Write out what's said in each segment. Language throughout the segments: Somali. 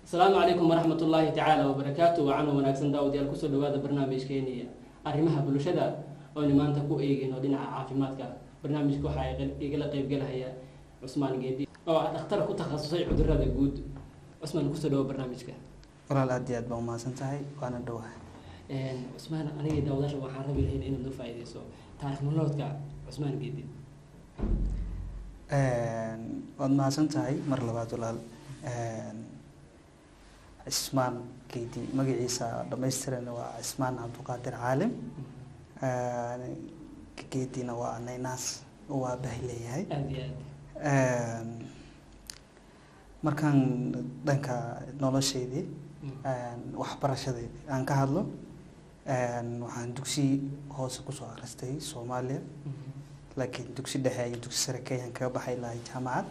Asalaamu calaykum waraxmat ullaahi tacaala wabarakaatu. Wacan wanaagsan, daawadayaal, kusoo dhawaada barnaamijkeeni arrimaha bulshada oynu maanta ku eegeyno dhinaca caafimaadka. Barnaamijka waxaa igala qeybgalahaya Cusmaan Geedi oo ah dhakhtar ku takhasusay cudurada guud. Cusmaan, kusoo dhawo barnaamijka. Walaal, aad iyo aad baa umahadsan tahay, waana dhawahay. Cusmaan, aniga daawadaasha waxaan rabi lahayn inaad noo faa'iideyso taarikh nololeedka Cusmaan Geedi. Waad mahadsan tahay mar labaad, walaal. Cismaan Geedi magaciisa dhamaystiran waa Cismaan Cabduqaadir Caalim. Geedina waa naynaas oo aabahay leeyahay. Aada iyo aad. Markaan dhanka noloshaydii, waxbarashadeydii aan ka hadlo, waxaan dugsi hoose kusoo akhristay Soomaaliya, laakiin dugsi dhexe iyo dugsi sare Kenyaan kaga baxay lahay jaamacad.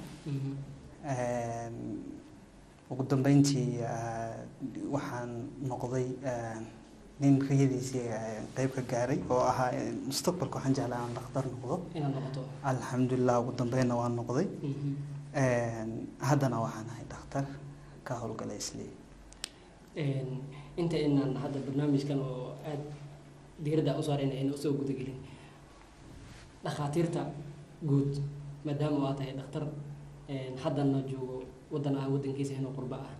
Ugu dambeyntii waxaan noqday nin riyadiisii qeyb ka gaaray oo ahaa mustaqbalka waxaan jeclaa aan dhakhtar noqdo. Inaad noqoto. Alxamdulilah, ugu dambeynna waan noqday. Haddana waxaan ahay dhakhtar ka howlgala Islii. Inta inaan hadda barnaamijkan oo aada diiradda u saarayna ayna usoo gudagelin dhakhaatiirta guud, maadaama aad tahay dhakhtar haddana joogo waddan ah waddankiisa inuu qurba ah,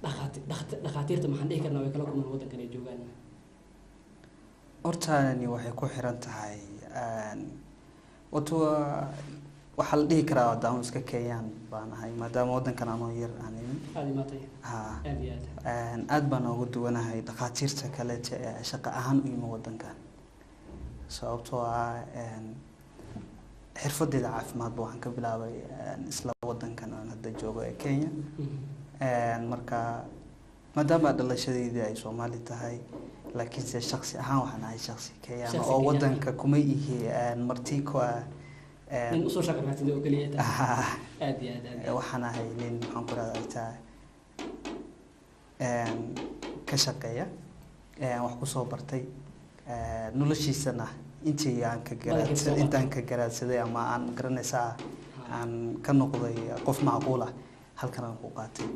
dhakhaatiirta maxaan dhihi karnaa way kala kulmaan waddankan ay joogaan? Hortaani waxay ku xiran tahay, wato waxaa la dhihi karaa haddaan iska Kenyaan baan ahay, maadaama waddankan anoo yar aan imin. Aada imaatay. Ha. Aada iyo aad. Aad baan uga duwanahay dhakhaatiirta kaleete ee shaqo ahaan u yimi waddankan, sababtoo ah xirfadeyda caafimaadba waxaan ka bilaabay isla waddankan aan hadda joogo ee Kenya. Marka maadaama dhalashadeydii ay Soomaali tahay, laakiinse shaksi ahaan waxaan ahay shaksi Kenyaan Shakhsi oo Kenyaan. Waddanka kuma ihi marti ku ah. Nin usoo shaqo raadsaday oo keliya tahay. Aada iyo aad, aad iyo aad. Waxaan ahay nin, maxaan ku rahdaa, taa ka shaqeeya, wax kusoo bartay, noloshiisana intii aan ka Badankeed soo garaadsaday, intaan ka garaadsaday ama aan garanaysaa aan ka noqday qof macquul ah, halkan aan ku qaatay.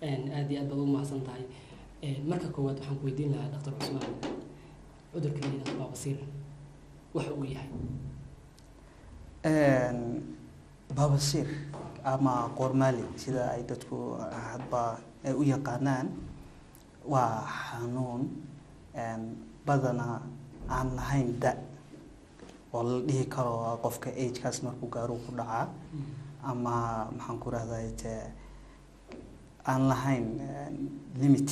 Aada iyo aad baad ugu mahadsan tahay. Marka koowaad waxaan ku weydiin lahaa, Dhaktar Cusmaan, cudurka la yidhahdo baabasiir waxa uu yahay? Baabasiir ama qoormaali, sida ay dadku hadba ay u yaqaanaan, waa xanuun badanaa aan lahayn da oo la dhihi karo qofka agekaas markuu gaaro ku dhacaa, ama maxaan ku rahday, aan lahayn limit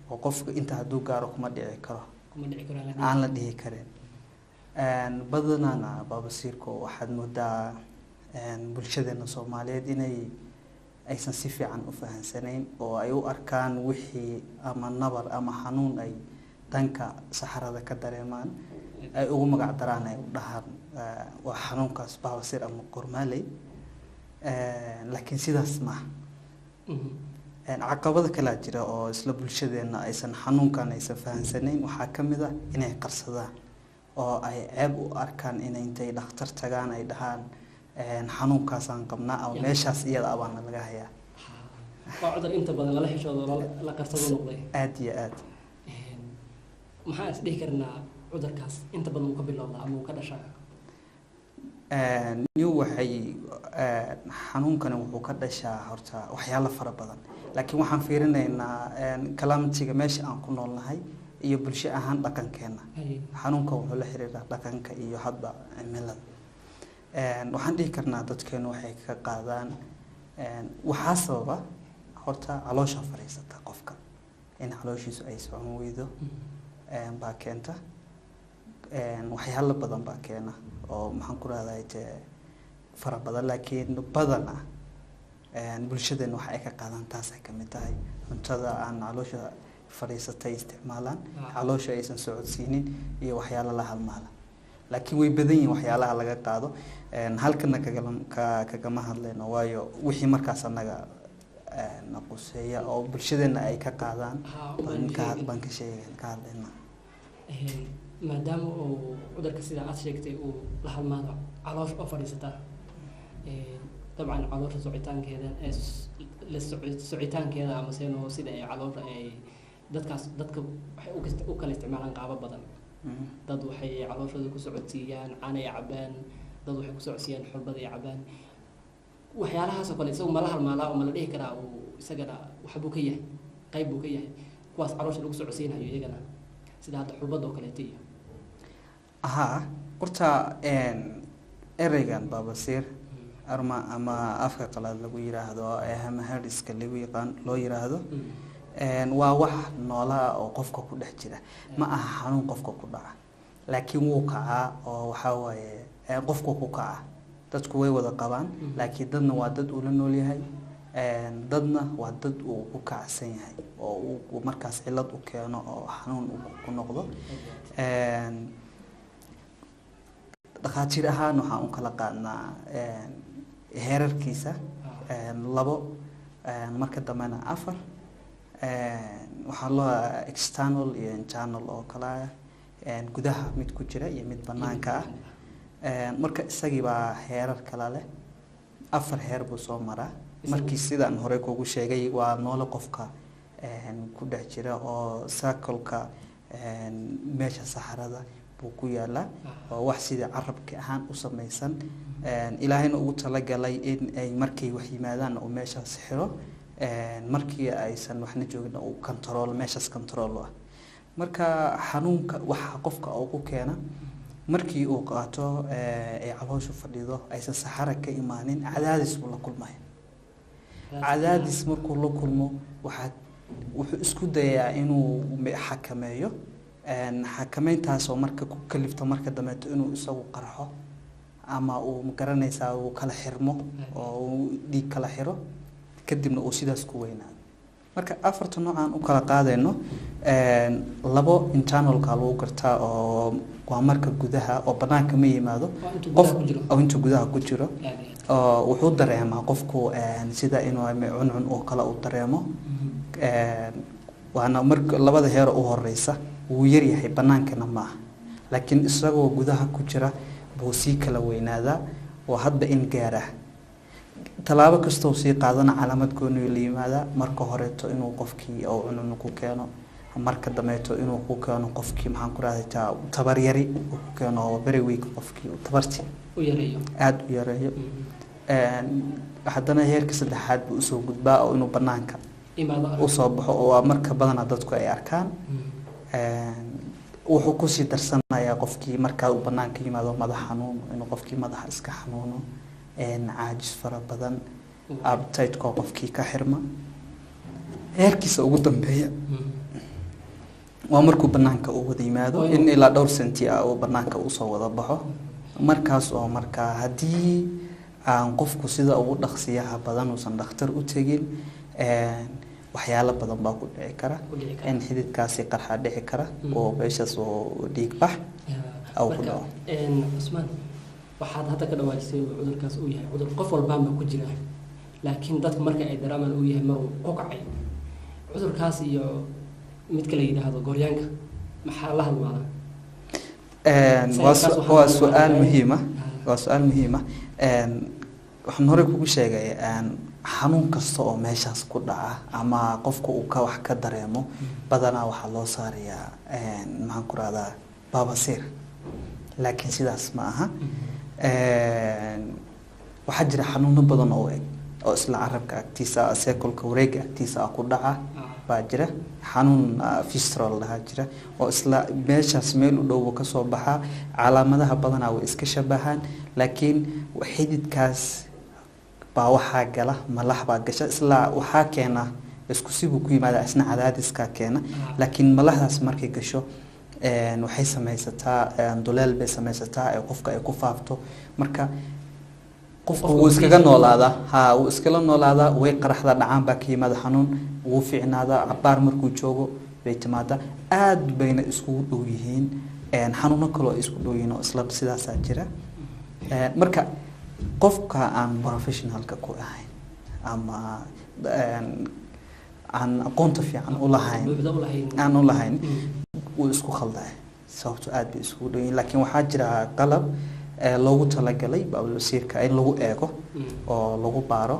oo qofka inta hadduu gaaro kuma dhici karo. Kuma dhici karo. Aan la dhihi karin. Badanaana baabasiirku waxaad moodaa bulshadeena Soomaaliyeed inay aysan si fiican u fahansanayn oo ay u arkaan wixii ama nabar ama xanuun ay dhanka saxarada ka dareemaan ay ugu magac daraan, ay u dhahaan waa xanuunkaas baabasiir ama qormaaley. Laakiin sidaas maaha. Caqabado kalaa jira oo isla bulshadeena aysan xanuunkan aysan fahansanayn. Waxaa ka mid ah inay qarsadaan oo ay ceeb u arkaan inay intay dhakhtar tagaan ay dhahaan xanuunkaasaan qabnaa ama meeshaas iyada abaana laga hayaa. Waa cudur inta badan lala xishoodo, la qarsado noqday. Aada iyo aad. Maxaan is dhihi karnaa cudurkaas inta badan uu ka bilowdaa ama uu ka dhashaa? New waxay xanuunkani wuxuu ka dhashaa horta waxyaalo fara badan, laakiin waxaan fiirinaynaa calamitiga meesha aan ku noolnahay iyo bulsho ahaan dhaqankeena. Xanuunka wuxuu la xiriiraa dhaqanka iyo hadba cimilada. Waxaan dhihi karnaa dadkeenu waxay ka qaadaan, waxaa sababa horta caloosha fadhiisata, qofka in calooshiisu ay socon weydo baa keenta. Waxyaalo badan baa keena oo, maxaan ku rahday, fara badan, laakiin badan ah bulshadeena waxa ay ka qaadaan taasay kamid tahay cuntada aan caloosha fadhiisatay isticmaalaan, caloosha aysan socodsiinin iyo waxyaalo la halmaala. Laakiin way badan yihiin waxyaalaha laga qaado. Halkana kagama hadlayno, waayo wixii markaas annaga na quseeya oo bulshadeena ay ka qaadaan baan ka sheegen ka hadlayna. Maadaama uu cudurka, sida aad sheegtay, uu la halmaado caloosh oo fadhiisata, dabcan caloosha socitaankeeda La socitaankeeda ama seno sida ay caloosha ay dadkaas dadka waxay u kala isticmaalaan qaabo badan. Dad waxay calooshooda ku socodsiiyaan caana ay cabaan, dad waxay ku socodsiiyaan xulbada ay cabaan, waxyaalahaas oo kale. Isagu mala halmaalaa oo mala dhihi karaa uu isagana waxbuu ka yahay, qayb buu ka yahay kuwaas caloosha lagu socodsiinayo iyagana, sida hadda xulbada oo kaleeto iyo? Haa, horta ereygan baabasiir ama afka qalaad lagu yiraahdo hemorrhoidska lagu yaqaan loo yiraahdo, waa wax noolaa oo qofka ku dhex jira. Ma aha xanuun qofka ku dhaca, laakiin wuu kacaa oo waxaa waaye qofku ku kaca. Dadku way wada qabaan, laakiin dadna waa dad uu la nool yahay, dadna waa dad uu ku kacsan yahay oo uu markaas cillad u keeno oo xanuun uu ku noqdo. Dhakhaatiir ahaan waxaan u kala qaadnaa heerarkiisa labo, marka dambena afar. Waxaa loo external iyo internal oo kala ah, gudaha mid ku jira iyo mid banaanka ah. Marka isagii baa heerar kala leh, afar heer buu soo maraa. Markii sidaan horey kugu sheegay, waa noole qofka ku dhex jira oo circle-ka meesha saxarada buu ku yaalaa, oo wax sida carabka ahaan u samaysan. Ilaahayna ugu talagalay in ay markay wax yimaadaan uu meeshaas xiro, markii aysan waxna joogin uu control meeshaas control u ah. Marka xanuunka waxa qofka uu ku keena markii uu qaato ay calooshu fadhido, aysan saxara ka imaanin, cadaadis buu la kulmaya. Cadaadis markuu la kulmo, waxaa wuxuu isku dayayaa inuu xakameeyo. Xakameyntaasoo marka ku kalifto marka dambeeto inuu isagu qarxo ama uu magaranaysaa uu kala xirmo oo uu dhiig kala xiro, kadibna uu sidaas ku weynaado. Marka afarta nooc aan u kala qaadayno, labo internalka lagu gartaa oo waa marka gudaha oo banaanka ma yimaado. Oo intuu qof gudaha ku jiro. Oo intuu gudaha ku jiro. Aad iyo aad. Oo wuxuu dareemaa qofku sida inuu cuncun oo kale uu dareemo. Waana marka labada heer u horeysa wuu yaryahay, banaankana ma aha, laakiin isagoo gudaha ku jira buu sii kala weynaadaa oo hadba in gaara tallaabo kastoo sii qaadana calaamad gooni la yimaadaa. Marka horeeto inuu qofkii oo cuncun ku keeno, marka dambeeto inuu ku keeno qofkii, maxaan ku rahdaa, tabaryari uu ku keeno oo very weak qofkii uu tabarti u yareeyo. Aada u yareeyo. Haddana heerka saddexaad buu usoo gudbaa oo inuu banaanka imaado usoo baxo, oo waa marka badanaa dadku ay arkaan. Wuxuu kusii darsanayaa qofkii markaa uu banaanka yimaado madax xanuun, inuu qofkii madaxa iska xanuuno, caajis fara badan, appetite-ka oo qofkii ka xirma. Heerkiisa ugu dambeeya waa markuu banaanka uu wada yimaado, Oo in ilaa dhowr senti ah uu banaanka usoo wada baxo. Markaas oo markaa haddii aan qofku sida ugu dhaqsiyaha badan uusan dhakhtar u tegin, waxyaalo badan baa ku dhici kara. Ku dhici kara. In xididkaasi qarxa dhici kara oo meeshaas oo dhiig bax au ku Marka, dhaco. Cusmaan, waxaad hadda ka dhawaajisay inuu cudurkaas uu yahay cudur qof walbaanba ku jira, laakiin dadku marka ay dareemaan uu yahay maruu ku kacay cudurkaas. Iyo midka la yidhaahdo gooryaanka maxaa la halmaalaa? Waa Sayidkaas waxaa waa lagu su-aal magacaabay. muhiim ah, waa su-aal muhiim ah. Waxaan horey kugu sheegay, xanuun kasta oo meeshaas ku dhaca ama qofka uu ka wax ka dareemo, badanaa waxaa loo saarayaa, maxaan ku rahdaa, baabasiir, laakiin sidaas ma aha. Waxaa jira xanuuno badan oo eg oo isla carabka agtiisa ah, circle-ka wareega agtiisa ah ku dhaca baa jira. Xanuun fistula la dhahaa jira oo isla meeshaas meel u dhow buu kasoo baxaa. Calaamadaha badanaa way iska shabahaan, laakiin xididkaas baa waxaa gala malax baa gasha. Isla waxaa keena isku sibuu ku yimaada, isna cadaadiskaa keena, laakiin malaxdaas markay gasho, waxay samaysataa duleel bay samaysataa ee qofka ay ku faafto. Marka qofku Qofka wuu iskaga gudihiisa. noolaadaa, ha, wuu iskala noolaadaa, way qaraxdaa, dhacaan baa ka yimaada, xanuun wuu fiicnaadaa, cabaar markuu joogo bay timaadaa. Aad bayna iskugu dhow yihiin. Xanuuno kaloo ay isku dhow yihiin oo isla sidaasaa jira. Marka qofka aan professionalka ku ahayn ama aan aqoonta fiican u lahayn buuxda u lahayn aan u lahayn, wuu isku khaldaa, sababto aad bay iskugu dhow yihiin. Laakiin waxaa jira qalab loogu talagalay baabasiirka in lagu eego oo lagu baaro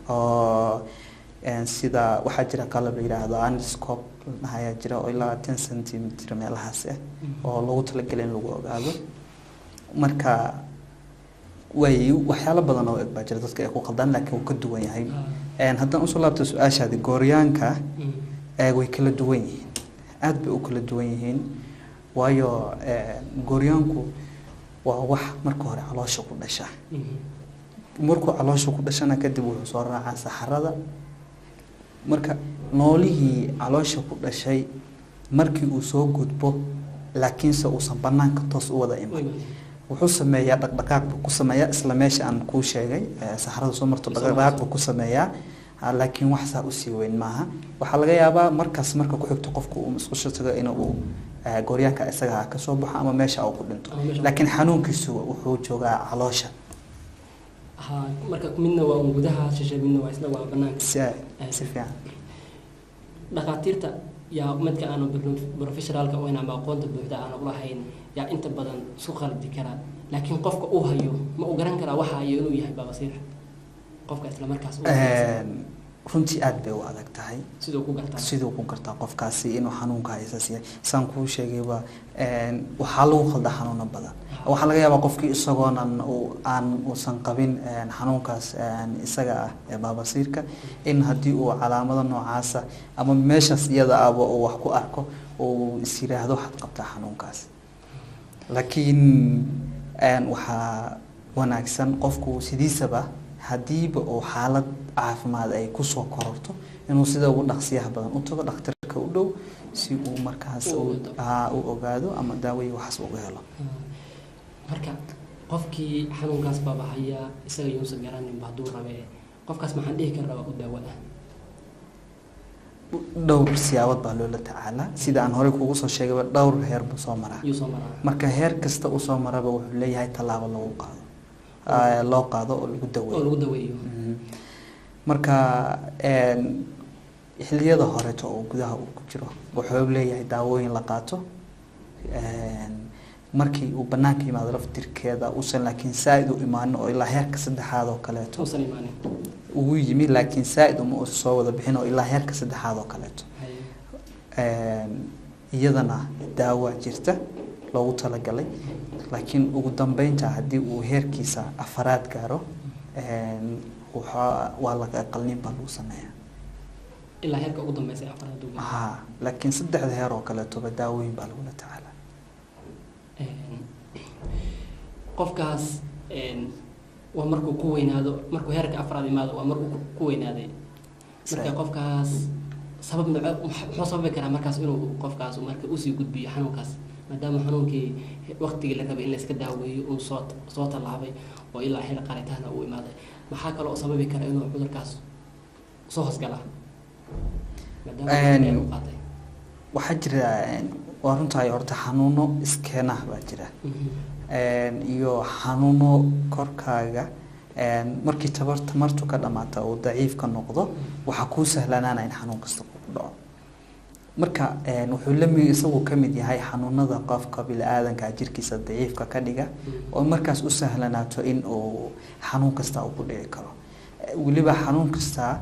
oo Sida waxaa jira qalab la yidhaahdo anoscope la dhahayaa jira oo ilaa 10 centimeter meelahaas ah oo loogu talagalay in lagu ogaado. Marka way waxyaalo badan oo eg baa jira dadka ay ku qaldaan, laakiin wuu ka duwan yahay. Haddaan usoo laabto su-aashaadi, gooryaanka way kala duwan yihiin, aad bay u kala duwan yihiin, waayo gooryaanku waa wax marka hore caloosha ku dhasha. Markuu caloosha ku dhashana kadib wuxuu soo raacaa saxarada. Marka noolihii caloosha ku dhashay markii uu soo gudbo, laakiinse uusan banaanka toos u wada iman, wuxuu sameeyaa dhaqdhaqaaq buu ku sameeyaa isla meesha aan kuu sheegay saxarada soo marto. Dhaqdhaqaaq buu ku sameeyaa, laakiin wax saa usii weyn maaha. Waxaa laga yaabaa markaas marka ku xigto qofku uu musqusha tago in uu gooryaanka isaga ka soo baxo ama meesha uu ku dhinto, laakiin xanuunkiisu wuxuu joogaa caloosha. Ha, marka midna waa un gudaha shishe, midna waa isna waa banaanka. Si fiican. Dhakhaatiirta yaa midka aanu professionalka u ama aqoonta buuxda aanu ulahayn yaa inta badan isku qaldi karaa, laakiin qofka uu hayo ma uu garan karaa waxa hayo inuu yahay baabasiir qofka isla markaas? Runtii aad bay u adag tahay. Siduu ku gartaa? Siduu ku gartaa qofkaasi inuu xanuunka haysaas yahay, saan kuu sheegayba, waxaa lagu khaldaa xanuuno badan. Waxaa laga yaabaa qofkii isagoonan aan uusan qabin xanuunkaas isaga ah ee baabasiirka in haddii uu calaamado noocaasa ama meeshaas iyada ahba uu wax ku arko uu is yiraahdo waxaad qabtaa xanuunkaas. Laakiin waxaa wanaagsan qofku sidiisaba haddiiba uu xaalad caafimaad ay kusoo kororto inuu sida ugu dhaqsiyaha badan u tago dhakhtarka u dhow si uu markaas u ogaado ama daawayi waxaas uga helo. Marka qofkii xanuunkaas baaba hayaa isaga yuusan garaninba hadduu rabee, qofkaas maxaan dhihi karnaa waa u daawo ah? Dhowr siyaabood baa loola tacaalaa. Sida aan horey kugu soo sheegayba, dhowr heer buu soo maraa. Yuu soo maraa. Marka heer kasta uu soo maraba wuxuu leeyahay tallaabo lagu qaado, loo qaado oo lagu daweeyo. Oo lagu daweeyo. Marka xilliyada horeeto oo gudaha uu ku jiro wuxuu leeyahay daawooyin la qaato. Markii uu banaanka yimaado laftirkeeda uusan laakiin saa-id u imaanin oo ilaa heerka saddexaad oo kaleeto uusan imaanin, ugu yimi, laakiin saa-id uma uusan soo wada bixin oo ilaa heerka saddexaad oo kaleeto, iyadana daawa jirta loogu talagalay. Laakiin ugu dambeynta haddii uu heerkiisa afaraad gaaro, waxaa waa laga qalnin baa lagu sameeyaa. Ilaa heerka ugu dambeysa ee afaraad uu gaaro. Ha, laakiin saddexda heer oo kaleetoba daawooyin baa lagula tacaalaa. Qofkaas waa markuu ku weynaado, markuu heerka afraad imaado waa markuu ku weynaaday. Marka qofkaas sabab noce muxuu sababi karaa markaas inuu qofkaas marka usii gudbiyo xanuunkaas, maadaama xanuunkii waqtigii la rabay in la iska daaweeyo uu soo tallaabay oo ilaa xeer qaritaana uu imaaday? Maxaa kaloo sababi kara inuu cudurkaas soo hoosgalaa maadaama waqti dheer uu qaatay? Waxaa jira, waa runtahay, horta xanuuno iskeenah baa jira iyo xanuuno korkaaga markii tamartu ka dhamaata uu daciif ka noqdo waxaa kuu sahlanaana in xanuun kasta kugu dhaco. Marka wuxuu lami isagu ka mid yahay xanuunada qofka bini-aadanka jirkiisa daciifka ka dhiga oo markaas u sahlanaato in uu xanuun kasta uu ku dhici karo. Weliba xanuun kasta,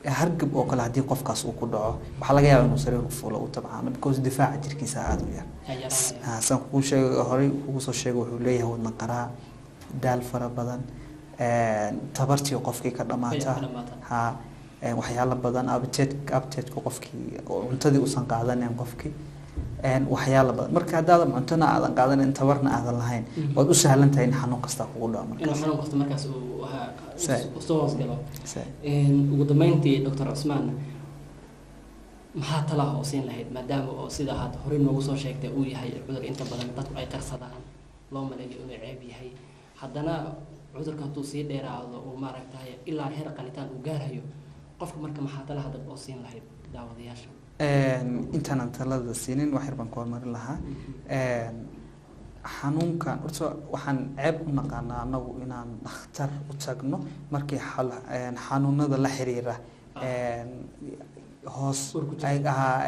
hargab oo kale haddii qofkaas uu ku dhaco waxaa laga yaabaa inuu sariir ku fuulo uu tabcaano, because difaaca jirkiisa aada u yar. Saan kugu sheegay, horey kugu soo sheegay, wuxuu leeyahay wadna qaraac, daal fara badan, tabartii qofkii ka dhamaata, ha, waxyaalo badan, appetite qofkii oo cuntadii uusan qaadanayn qofkii, waxyaalo badan. Marka haddaadan cuntona aadan qaadanayn, tabarna aadan lahayn, waad u sahlan tahay in xanuun kasta kugu dhaco. Inuu markaas xanuun kasta markaas uu soo hoosgalo. Ugu dambeyntii, Doctor Cusmaan, maxaa talaha oo siin lahayd, maadaama oo sida aad horey noogu soo sheegtay uu yahay cudur inta badan dadku ay qarsadaan, loo maleeyo inuu ceeb yahay, haddana cudurka hadduu sii dheeraado uu maaragtay ilaa heer qalitaan uu gaarayo qofka? Marka maxaa talaha dad oo siin lahayd daawadayaasha? Intaanan talada siinin wax yar baan ku hormarin lahaa. Xanuunkan horta waxaan ceeb u naqaanaa anagu inaan dhakhtar u tagno markii xanuunada la xiriira hoos ay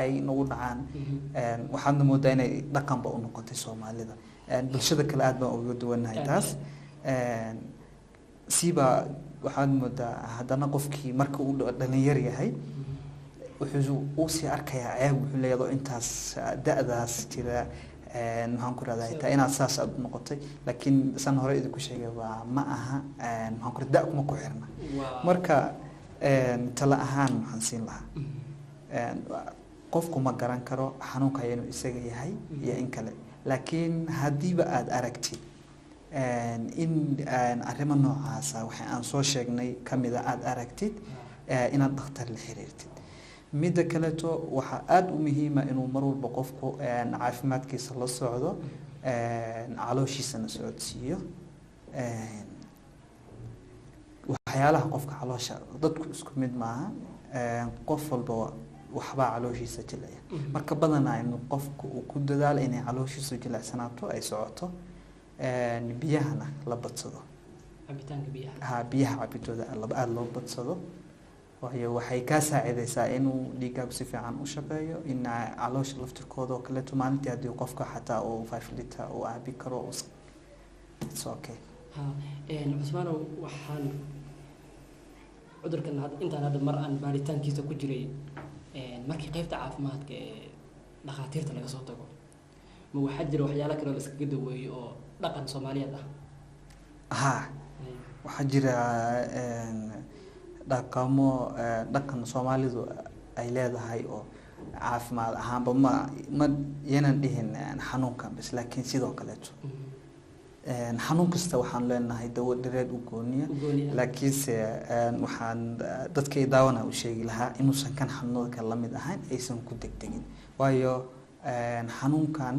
ay nagu dhacaan. Waxaadna moodaa inay dhaqanba u noqotay Soomaalida, bulshada kale aad baan uga duwanahay taas. Siiba Waxaad moodaa haddana qofkii marka uu dhalinyar yahay wuxuu uu sii arkayaa ceeb, wuxuu leeyahay intaas da-daas jira, maxaan ku rahdaa, xitaa inaad saas aad noqotay. Laakiin san hore idinku sheegay waa ma aha, maxaan ku rahdaa, da kuma ku xirna. Marka tala ahaan waxaan siin lahaa, qofku ma garan karo xanuunka inuu isaga yahay iyo in kale, laakiin haddiiba aada aragtid in arrimo noocaasa waxa aan soo sheegnay kamida aada aragtid, inaad dhakhtar la xiriirtid. Midda kaleeto waxaa aada u muhiima inuu mar walba qofku caafimaadkiisa la socdo, calooshiisana socodsiiyo. Waxyaalaha qofka caloosha, dadku isku mid maaha, qof walba waxbaa calooshiisa jilcaya. Marka badanaa in qofku uu ku dadaalo inay calooshiisu jilicsanaato, ay socoto, biyahana la badsado. Cabitaanka biyaha. Ha, biyaha cabitooda aada loo badsado, waayo waxay kaa saacidaysaa inuu dhiiggaagu si fiican u shaqeeyo, in caloosha laftirkooda oo kaleeto maalintii haddii qofka xataa uu 5 liter uu cabi karo, it's okay. Ha, Cusmaanow, waxaan cudurkan intaan hadda mar aan baaritaankiisa ku jiray, markii qaybta caafimaadka ee dhakhaatiirta laga soo tago, ma waxaa jira waxyaalo kale oo la iskaga daweeyo oo dhaqan Soomaaliyeed ah? Ha, waxaa jira dhaqamo, dhaqan Soomaalidu ay leedahay oo caafimaad ahaanba ma yanan dhihin xanuunkan bas, laakiin sidoo kaleeto xanuun kasta waxaan leenahay dawo dhireed u gooniya. U gooni ah. Laakiinse waxaan dadka i daawana u sheegi lahaa inuusan kan xanuunada kale la mid ahayn, aysan ku degdegin, waayo xanuunkan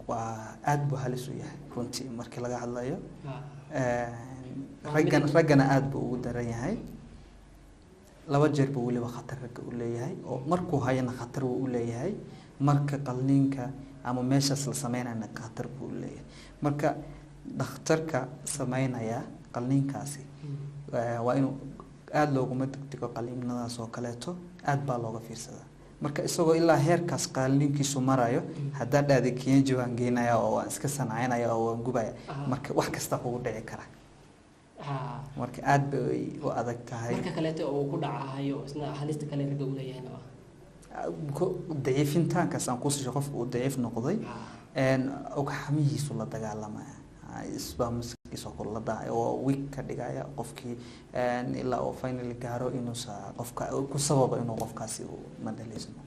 waa aada buu halis u yahay runtii markii laga hadlayo. Waa raggan, raggana aada buu ugu daran yahay. Laba jeer buu weliba khatar ragga u leeyahay, oo markuu hayana khatar wuu u leeyahay, marka qalliinka ama meeshaas la sameynayana khatar buu u leeyahay. Marka dhakhtarka sameynaya qalliinkaasi waa inuu aada looguma degdego qalliinadaas oo kaleeto, aada baa looga fiirsadaa. Marka isagoo ilaa heerkaas qalliinkiisu marayo haddaa dhahday kienji waan geynaya oo waan iska sancaynaya oo waan gubaya, marka wax kasta kugu dhici kara. Marka aada bay u adag tahay. Marka kaleeto oo uu ku dhacahayo isna halista kale ragga u leeyahayna waa Daciifintaankaas aan kusii, qofka uu daciif noqday, ogxamihiisu la dagaalamaya, isbaa maskiisa kula la oo weak ka dhigaya qofkii, ilaa uu finally gaaro inuusa qofka ku sababa inuu qofkaasi uu madhaleysmo.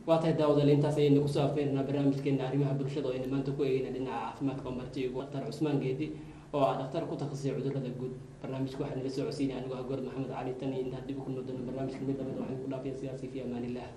Waa tahay daawadaal, intaas ayaynu kusoo afmeynaa barnaamijkeena arrimaha bulshada oo aynu maanta ku eegeyna dhinaca caafimaadka, oo marti ugu Dhakhtar Cusmaan Geedi oo ah dhakhtar ku takhasusay cudurrada guud. Barnaamijka waxaa nala soo codsiinaya anigu ah Gord Maxamed Cali. Tan iyo intaan dib u kulmi doono barnaamijka mid lamid, waxaan ku dhaafaya sidaasi fi amaanillah.